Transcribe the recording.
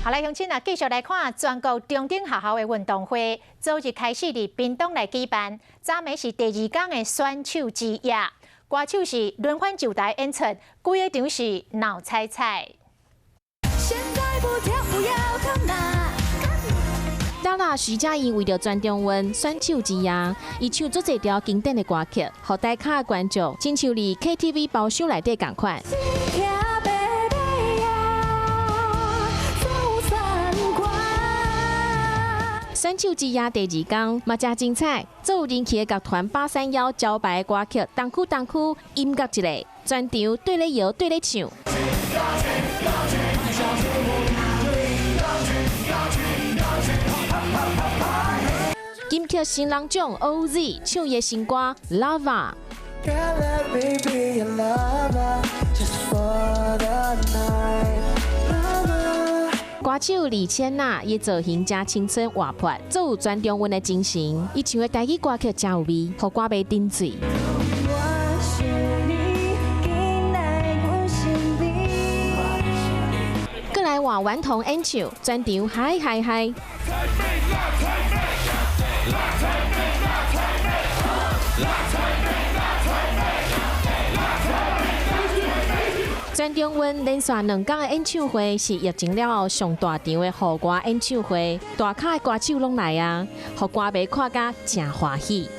好來，鄉親啊，繼續來看全國中等學校的運動會，昨日開始佇屏東來舉辦。昨暝是第二工的選手之夜，歌手是輪番上台演出，規个場是鬧彩彩。現在不跳舞要幹嘛？啦啦徐佳瑩為著全中運選手之夜，伊唱足濟條經典的歌曲，予台跤的觀眾親像佇 KTV 包廂內底仝款。聽白白呀，走三關。選手之夜第二工嘛誠精彩，足有人氣的樂團八三夭招牌歌曲《東區東區》音樂一下，全場綴咧搖綴咧唱。金曲新人獎 OZ 唱伊的新歌《Lava》。 Girl, let me be your lover just for the night. Lover. 歌手李千娜伊造型誠青春活潑，足有全中運的精神。伊唱的台語歌曲誠有味，予歌迷沉醉。我想你，緊來阮身邊。閣來換頑童演唱，全場嗨嗨嗨！台妹辣台妹，辣台妹辣台妹，辣台妹辣台妹，辣台妹。全中運連續2工的演唱會是疫情了後上大場的戶外演唱會，大咖的歌手攏來啊，予歌迷看甲誠歡喜。